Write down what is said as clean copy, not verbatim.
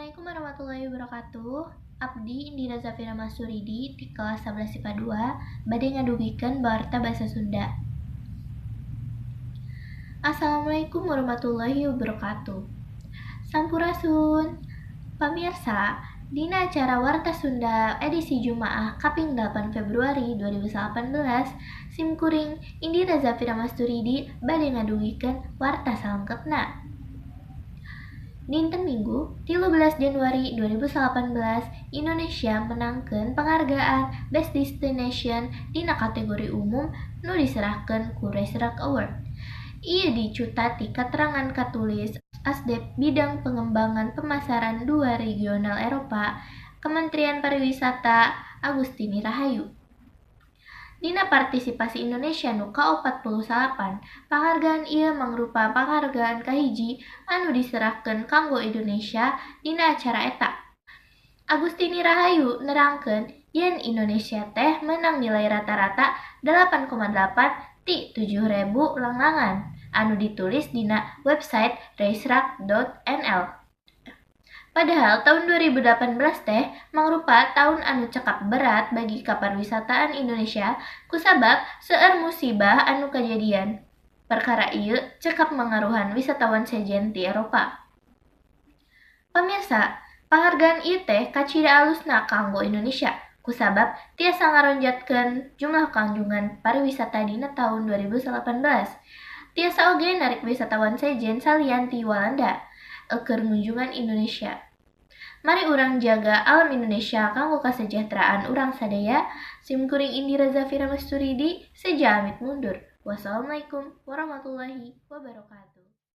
Assalamualaikum warahmatullahi wabarakatuh. Abdi Indira Zafira Masuridi di kelas 11 IPA 2 bade ngadugikeun warta bahasa Sunda. Assalamualaikum warahmatullahi wabarakatuh. Sampurasun. Pamirsa, dina acara Warta Sunda edisi Jumaah kaping 8 Februari 2018, simkuring Indira Zafira Masturidi bade ngadugikeun warta salengkepna. Dinten Minggu, 13 Januari 2018, Indonesia menangkeun penghargaan Best Destination dina kategori umum nu diserahkeun ku Racetrack Award. Ieu dicuta ti katerangan katulis Asdep Bidang Pengembangan Pemasaran 2 Regional Eropa, Kementerian Pariwisata Agustini Rahayu. Dina partisipasi Indonesia nu ka-48, panghargaan ieu mangrupa panghargaan kahiji anu diserahkeun kanggo Indonesia dina acara eta. Agustini Rahayu nerangkeun yen Indonesia teh menang nilai rata-rata 8,8 ti 7.000 langlangan anu ditulis dina website racetrack.nl. Padahal tahun 2018 teh mangrupa tahun anu cekap berat bagi kapariwisataan Indonesia kusabab seueur musibah anu kajadian. Perkara ieu cekap mangaruhan wisatawan sejen ti Eropa. Pamirsa, panghargaan ieu teh kacida alusna kanggo Indonesia kusabab tiasa ngaronjatkeun jumlah kunjungan pariwisata dina tahun 2018. Tiasa oge narik wisatawan sejen salian ti Walanda keur ngunjungan Indonesia. Mari urang jaga alam Indonesia kanggo kasejahteraan urang sadaya. Simkuring Indira Zafira Masturidi, seja amit mundur. Wassalamualaikum warahmatullahi wabarakatuh.